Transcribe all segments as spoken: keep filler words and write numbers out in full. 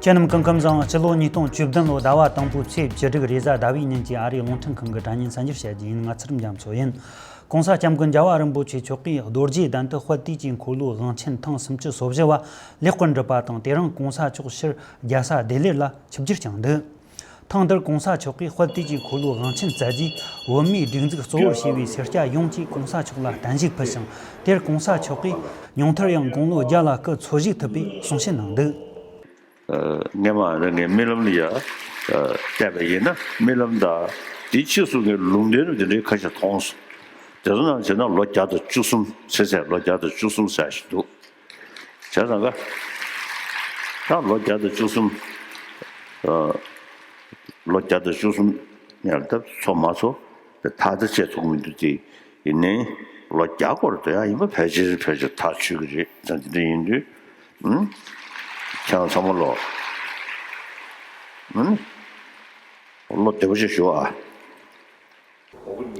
ཁྱེད་རྣམས་སྐུ་ཁམས་བཟང་། སྤྱི་ལོ་ཉིས་སྟོང་བཅུ་བདུན་ལོ་ཟླ་བ་དང་པོའི་ཚེས་བཅུ་དྲུག་རེས་གཟའ་ཟླ་བའི་ཉིན་གྱི་ཨ་རིའི་རླུང་འཕྲིན་ཁང་གི་དྲ་བརྙན་གསར་འགྱུར་བཤད་རྒྱུ་ཡིན། ང་ཚེ་རིང་རྒྱ་མཚོ་ཡིན། ྋགོང་ས་ྋསྐྱབས་མགོན་རྒྱལ་བ་རིན་པོ་ཆེ་མཆོག་གིས་རྡོ་རྗེ་གདན་དུ་དཔལ་དུས་ཀྱི་འཁོར་ལོའི་དབང་ཆེན་ཐེངས་སུམ་ཅུ་སོ་བཞི་བ་ལེགས་པར་འགྲུབ་པ་དང་། དེ་རིང་ྋགོང་ས་མཆོག་ཕྱིར་རྒྱལ་ས་ལྡི་ལིར་ལ་ཆིབས་བསྒྱུར་བསྐྱངས་འདུག་ཐེངས་འདིར་ྋགོང་ས་མཆོག་གིས་དཔལ་དུས་ཀྱི་འཁོར་ལོའི་དབང་ཆེན་བསྩལ་རྗེས། བོད་མིའི་སྒྲིག་འཛུགས་གཙོ་བོར་བྱས་པའི་སེར་སྐྱ་ཡོངས་ཀྱིས་ྋགོང་ས་མཆོག་ལ་བརྟན་བཞུགས་ཕུལ་ཞིང་། དེར་ྋགོང་ས་མཆོག་གིས་ཉུང་མཐར་ཡང་དགུང་ལོ་བརྒྱ་ལ་སྐུ་འཚོ་བཞུགས་ཐུབ་པའི་གསུང་བཤད་གནང་འདུག་སྔས་མ་ངས་རྨི་ལམ་ལ་ཡ་བལྟས་པ་ཡིན་ན། རྨི་ལམ་དང་དེའི་ཕྱིས་སུ་ངས་ལུང་བསྟན་དེ་འདྲའི་ཁ་ཤས་མཐོང་སོང་། དེ་ཚོ་ནང་བྱས་ན་ལོ་བརྒྱ་དང་བཅུ་གསུམ། ཚེ་ཚད་ལོ་བརྒྱ་དང་བཅུ་གསུམ་ཟེར་ཞིག་འདུག་བྱས་ཙང་ཀ་ད་ལོ་བརྒྱ་དང་བཅུ་གསུམ། ལོ་བརྒྱ་དང་བཅུ་གསུམ་ཡར་ད་འཚོ་མ་འཚོ་དེ་ཐག་ད་བཅད་ཐུབ་མི་འདུག་དེ་ཡིན་ནའི་ལོ་བརྒྱ་སྐོར་དེ་ཡང་ཡིན་པ་ཕལ་ཆེར་ཕལ་ཆེར་ཐག་ཆོད་ཀྱི་རེད། ཙང་དེ་འདྲ་ཡིན་དུས། ཨུམ། ཁྱེད་རང་ཚང་མ་ལོ། ཨུམ། བློ་བདེ་པོ་ཞིག་ཞུ་ཨ།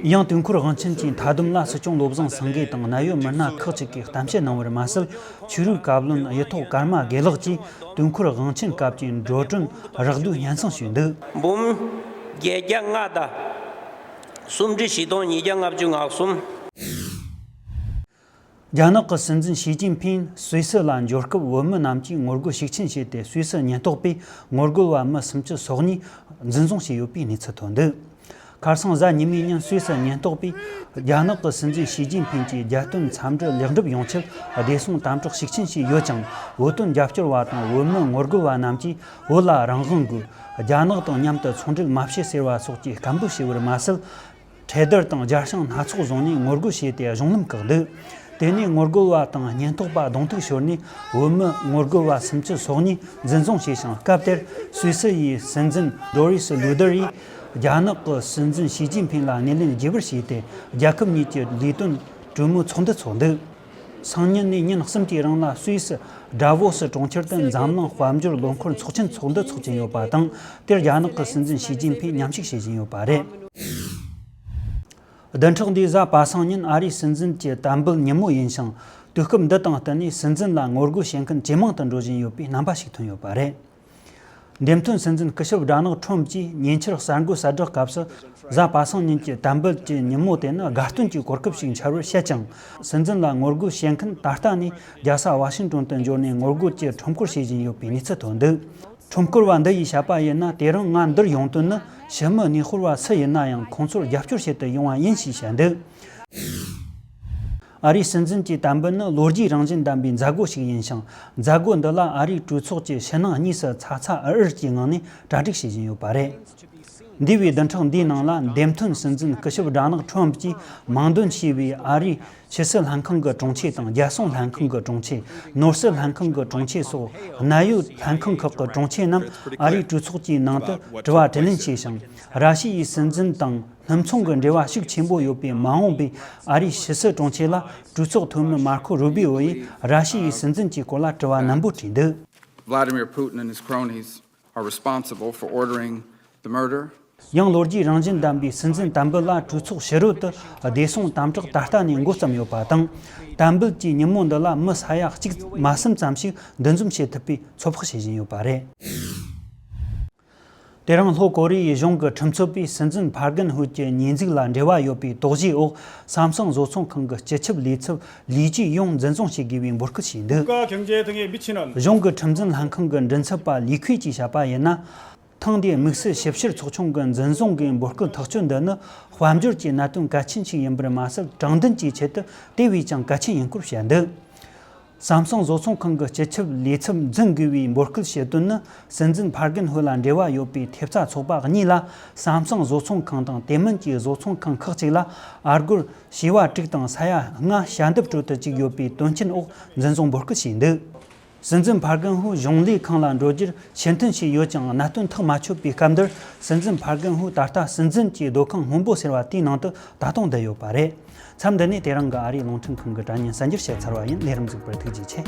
ཡང་དུས་འཁོར་དབང་ཆེན་གྱི་མཐའ་སྡོམ་ལ་སྲིད་སྐྱོང་བློ་བཟང་སེང་གེ་དང་གནད་ཡོད་མི་སྣ་ཁག་ཅིག་གིས་གཏམ་བཤད་གནང་བར་མ་ཟད། ཆོས་རིག་བཀའ་བློན་གཡུ་ཐོག་ཀརྨ་དགེ་ལེགས་ཀྱིས་དུས་འཁོར་དབང་ཆེན་སྐབས་ཀྱི་འགྲོ་གྲོན་རགས་བསྡུས་སྙན་སེང་ཞུས་འདུག་འབུམ་བརྒྱད་བརྒྱ་ལྔ་དང་སུམ་ཁྲི་བཞི་སྟོང་ཉིས་བརྒྱ་ལྔ་བཅུ་ང་གསུམ། རྒྱ་ནག་གི་སྲིད་འཛིན་ཞི་ཅིན་ཕིང་སུད་སི་ལ་འབྱོར་སྐབས། བོད་མི་རྣམས་ཀྱིས་ངོ་རྒོལ་ཤུགས་ཆེན་བྱས་ཏེ། སུད་སི་ཉེན་རྟོག་པས་ངོ་རྒོལ་བ་མི་སུམ་ཅུ་སོ་གཉིས་འཛིན་བཟུང་བྱས་ཡོད་པའི་གནས་ཚུལ་ཐོན་འདུག་ཁ་སང་གཟའ་ཉི་མའི་ཉིན་སུད་སི་ཉེན་རྟོག་པས་རྒྱ་ནག་གི་སྲིད་འཛིན་ཞི་ཅིན་ཕིང་གི་རྒྱལ་དོན་འཚམས་འདྲི་ལེགས་འགྲུབ་ཡོང་ཆེད་བདེ་སྲུང་དམ་དྲག་ཤུགས་ཆེན་བྱས་ཡོད་ཅིང་། བོད་དོན་རྒྱབ་སྐྱོར་བ་དང་བོད་མི་ངོ་རྒོལ་བ་རྣམས་ཀྱིས་བོད་ལ་རང་དབང་དགོས། རྒྱ་ནག་དང་མཉམ་དུ་ཚོང་འབྲེལ་མ་བྱེད་ཟེར་བ་སོགས་ཀྱི་སྐད་འབོད་བྱས་པར་མ་ཟད། འཕྲེད་དར་དང་རྒྱ་ཤིང་སྣ་ཚོགས་བཟུང་ནས་ངོ་རྒོལ་བྱས་ཏེ་གཞུང་ལམ་བཀག་འདུག་དེ་ནས་ངོ་རྒོལ་བ་དང་ཉེན་རྟོག་པ་གདོང་ཐུག་ཤོར་ནས། བོད་མི་ངོ་རྒོལ་བ་སུམ་ཅུ་སོ་གཉིས་འཛིན་བཟུང་བྱས་ཤིང་། སྐབས་དེར་སུད་སི་ཡི་སྲིད་འཛིན་ཌོ་རི་སི་ལུ་དར་ཡིས་རྒྱ་ནག་གི་སྲིད་འཛིན་ཞི་ཅིན་ཕིང་ལ་སྣེ་ལེན་རྒྱས་པར་བྱས་ཏེ། རྒྱལ་ཁབ་གཉིས་ཀྱི་ལས་དོན་གྲོས་མོལ་ཚོགས་འདུ་ཚོགས་འདུག་སང་ཉིན་ནས་ཉིན་གསུམ་གྱི་རིང་ལ་སུད་སི་དྲ་བོ་སི་གྲོང་ཁྱེར་དུ་འཛམ་གླིང་དཔལ་འབྱོར་ལོ་འཁོར་ཚོགས་ཆེན་ཚོགས་འདུ་འཚོགས་ཀྱིན་ཡོད་པ་དང་། དེར་རྒྱ་ནག་གི་སྲིད་འཛིན་ཞི་ཅིན་ཕིང་མཉམ་ཞུགས་བྱེད་བཞིན་ཡོད་པ་རེད། བདུན་ཕྲག་འདིའི་གཟའ་པ་སངས་ཉིན་ཨ་རིའི་སྲིད་འཛིན་གྱི་དམ་འབུལ་ཉིན་མོ་ཡིན་ཞིང་། དུས་སྐབས་འདི་དང་བསྟུན་ནས་སྲིད་འཛིན་ལ་ངོ་རྒོལ་བྱེད་མཁན་ཇེ་མང་དུ་འགྲོ་བཞིན་ཡོད་པའི་རྣམ་པ་ཞིག་ཐོན་ཡོད་པ་རེད། འདེམས་ཐོན་སྲིད་འཛིན་སྐུ་ཞབས་སྦྲ་ནག་ཁྲོམ་གྱིས་ཉེ་ཆར་གསར་འགོད་གསལ་བསྒྲགས་སྐབས་སུ། གཟའ་པ་སངས་ཉིན་གྱི་དམ་འབུལ་གྱི་ཉིན་མོ་དེ་ནི་དགའ་སྟོན་གྱི་གོ་སྐབས་ཤིག་འཆར་བར་བཤད་ཅིང་། སྲིད་འཛིན་ལ་ངོ་རྒོལ་བྱེད་མཁན་ད་ལྟ་ནས་རྒྱལ་ས་ཝ་ཤིང་ཏོན་དུ་འབྱོར་ནས་ངོ་རྒོལ་གྱི་ཁྲོམ་སྐོར་བྱེད་བཞིན་ཡོད་པའི་གནས་ཚུལ་ཐོན་འདུག་ཁྲོམ་སྐོར་བ་འདི་ཡིས་བཤད་པ་ཡིན་ན། དེ་རིང་ང་འདིར་ཡོང་དོན་ནི་ཕྱི་མི་གནས་སྤོར་བ་སུ་ཡིན་ན་ཡང་ཁོང་ཚོར་རྒྱབ་སྐྱོར་བྱེད་དུ་ཡོང་བ་ཡིན་ཞེས་བཤད་འདུག་ཨ་རིའི་སྲིད་འཛིན་གྱི་དམ་འབུལ་ནི་ལོ་རྒྱུས་རང་བཞིན་ལྡན་པའི་མཛད་སྒོ་ཞིག་ཡིན་ཞིང་། མཛད་སྒོ་འདི་ལ་ཨ་རིའི་གྲོས་ཚོགས་ཀྱི་ཕྱི་ནང་གཉིས་སུ་ཚ་ཚ་འུར་འུར་གྱི་ངང་ནས་གྲ་སྒྲིག་བྱེད་བཞིན་ཡོད་པ་རེད། འདས་པའི་བདུན་ཕྲག་འདིའི་ནང་ལ། འདེམས་ཐོན་སྲིད་འཛིན་སྐུ་ཞབས་སྦྲ་ནག་ཁྲོམ་གྱིས་མིང་འདོན་བྱས་པའི་ཨ་རིའི་ཕྱི་སྲིད་ལྷན་ཁང་གི་དྲུང་ཆེ་དང་། རྒྱལ་སྲུང་ལྷན་ཁང་གི་དྲུང་ཆེ། ནོར་སྲིད་ལྷན་ཁང་གི་དྲུང་ཆེ་སོགས་གནད་ཡོད་ལྷན་ཁང་ཁག་གི་དྲུང་ཆེ་རྣམས་ཨ་རིའི་གྲོས་ཚོགས་ཀྱི་ནང་དུ་དྲི་བ་དྲིས་ལན་བྱས་ཤིང་། ར་ཤི་ཡའི་སྲིད་འཛིན་དང་སྣུམ་ཚོང་གི་འབྲེལ་བ་ཤུགས་ཆེན་པོ་ཡོད་པའི་མ་འོངས་པའི་ཨ་རིའི་ཕྱི་སྲིད་དྲུང་ཆེ་ལ། གྲོས་ཚོགས་འཐུས་མི་མར་ཁོ་རུ་བི་ཨོ་ཡིས་ར་ཤི་ཡའི་སྲིད་འཛིན་གྱི་སྐོར་ལ་དྲི་བ་རྣོན་པོ་དྲིས་འདུག Vladimir Putin and his cronies are responsible for ordering the murder. ཡང་ལོ་རྒྱུས་རང་བཞིན་ལྡན་པའི་སྲིད་འཛིན་དམ་འབུལ་ལ་གྲོས་ཚོགས་ཕྱི་རོལ་དུ་བདེ་སྲུང་དམ་དྲག་ད་ལྟ་ནས་འགོ་བརྩམས་ཡོད་པ་དང་། དམ་འབུལ་གྱི་ཉིན་མོ་འདི་ལ་མི་ས་ཡ་གཅིག་མ་ཟིན་ཙམ་ཞིག་འདུ་འཛོམས་བྱེད་ཐུབ་པའི་ཚོད་དཔག་བྱེད་བཞིན་ཡོད་པ་རེད། དེ་རིང་ལྷོ་ཀོ་རི་ཡའི་གཞུང་གི་ཁྲིམས་རྩོད་པས་སྲིད་འཛིན་ཕར་གན་ཧུའུ་ཅི་ཉེས་འཛུགས་ལ་འབྲེལ་བ་ཡོད་པའི་དོགས་གཞིའི་འོག་སམ་སུང་བཟོ་ཚོང་ཁང་གི་སྤྱི་ཁྱབ་ལས་ཚབ་ལི་ཅི་ཡུང་འཛིན་བཟུང་བྱེད་དགོས་པའི་འབོད་སྐུལ་བྱས་འདུག། གཞུང་གི་ཁྲིམས་འཛིན་ལྷན་ཁང་གི་མགྲིན་ཚབ་པ་ལི་ཁུའེ་གྱིས་བཤད་པ་ཡིན་ན། ཐེངས་འདིའི་དམིགས་བསལ་ཞིབ་བཤེར་ཚོགས་ཆུང་གི་འཛིན་བཟུང་གི་འབོད་སྐུལ་ཐག་གཅོད་འདི་ནི་དཔལ་འབྱོར་གྱི་གནད་དོན་གལ་ཆེན་ཞིག་ཡིན་པར་མ་ཟད། དྲང་བདེན་གྱི་ཆེད་དུ་དེ་བས་ཀྱང་གལ་ཆེན་ཡིན་སྐོར་བཤད་འདུག། སམ་སུང་བཟོ་ཚོང་ཁང་གི་སྤྱི་ཁྱབ་ལས་ཚབ་འཛིན་དགོས་པའི་འབོད་སྐུལ་བྱེད་དོན་ནི། སྲིད་འཛིན་ཕར་གན་ཧུའུ་ལ་འབྲེལ་བ་ཡོད་པའི་ཐེབས་རྩ་ཚོགས་པ་གཉིས་ལ། སམ་སུང་བཟོ་ཚོང་ཁང་དང་དེ་མིན་གྱི་བཟོ་ཚོང་ཁང་ཁག་ཅིག་ལ་ཨ་སྒོར་བྱེ་བ་དྲུག་དང་ས་ཡ་ལྔ་ཞལ་འདེབས་སྤྲོད་དུ་བཅུག་ཡོད་པའི་དོན་རྐྱེན་འོག་འཛིན་བཟུང་འབོད་སྐུལ་བྱས་འདུག། སྲིད་འཛིན་ཕར་གན་ཧུའུ་གཞུང་ལས་ཁང་ལ་འགྲོ་རྒྱུར་ཕྱིར་འཐེན་བྱས་ཡོད་ཀྱང་། གནད་དོན་ཐག་མ་ཆོད་པའི་སྐབས་འདིར། སྲིད་འཛིན་ཕར་གན་ཧུའུ་ད་ལྟ་སྲིད་འཛིན་གྱི་སྡོད་ཁང་སྔོན་པོ་ཟེར་བ་དེའི་ནང་དུ་ད་དུང་བསྡད་ཡོད་པ་རེད། མཚམས་འདི་ནས་དེ་རིང་གི་ཨ་རིའི་རླུང་འཕྲིན་ཁང་གི་དྲ་བརྙན་གསར་འགྱུར་བཤད་ཚར་བ་ཡིན། ལས་རིམ་གཟིགས་པར་ཐུགས་རྗེ་ཆེ།